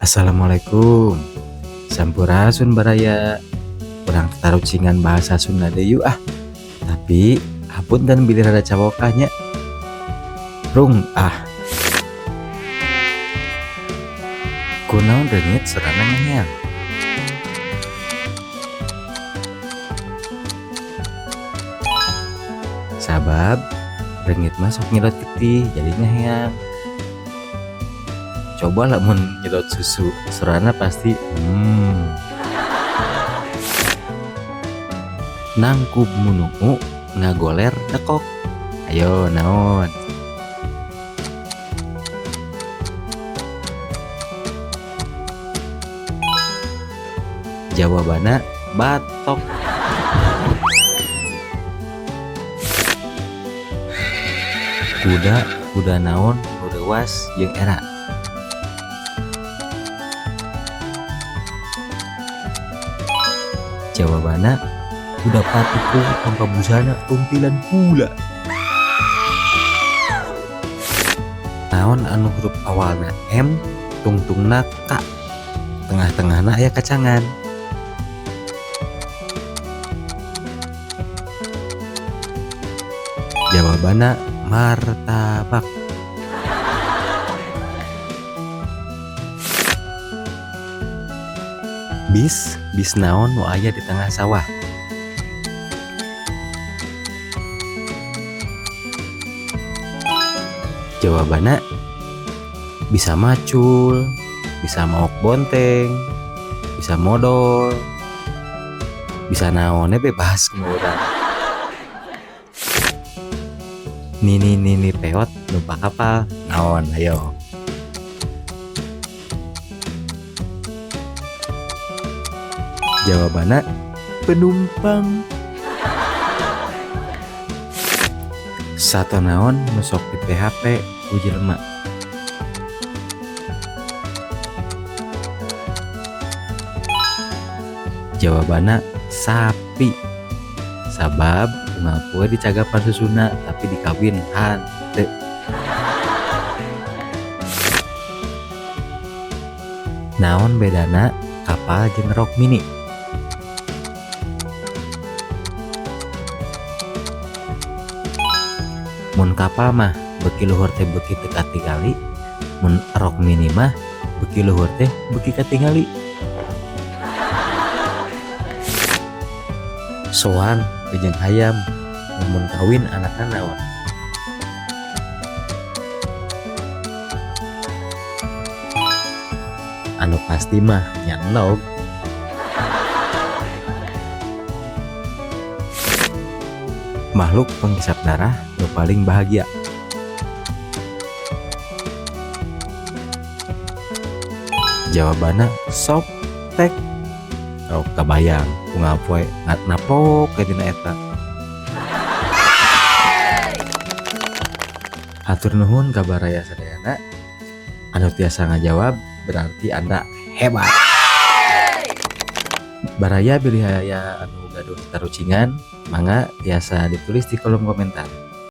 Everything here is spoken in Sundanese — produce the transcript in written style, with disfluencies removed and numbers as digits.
Assalamualaikum. Sampurasun baraya. Urang tatarucingan bahasa Sunda deui yuk ah. Tapi hapunten bilih rada cawokah nya. Rung ah. Kunaon reungit sorana ngaheang? Sabab reungit mah sok nyedot getih jadi ngaheang. Coba lamun nyedot susu sorana pasti Nangkub munuu ngagoler dekok. Ayo naon? Jawabanna batok. Kuda, kuda naon nu reuwas jeung era? Jawabanna kuda patuko tanpa busana tumpilan pula. Naon anu huruf awalna M tungtungna K, tengah-tengahna aya kacangan? Jawabanna martabak. Bis, bis naon nu aya di tengah sawah? Jawabanna bisa macul, bisa maok bonteng, bisa modol, bisa naonnya bebas ku urang. Nini nini peot numpak kapal naon ayo. Jawabanna penumpang. Sato naon nu sok di PHP ku jelema? Jawabanna sapi. Sabab unggal poe dicagapan susuna tapi dikawin hanteu. Naon bedana kapal jeung rok mini? Mun kapal mah beuki luhur teh beuki teu katingali, mun rok mini mah beuki luhur teh beuki katingali. Soang jeung hayam mun kawin anakna naon? Anu pasti mah nya endog. Makhluk penghisap darah nu paling bahagia. Jawabanna soptek. Oh, kabayang unggal poe naplok we dina eta. Hatur nuhun ka baraya sadayana. Anu tiasa ngajawab berarti Anda hebat. Baraya bilih aya anu gaduh tarucingan, mangga tiasa ditulis di kolom komentar.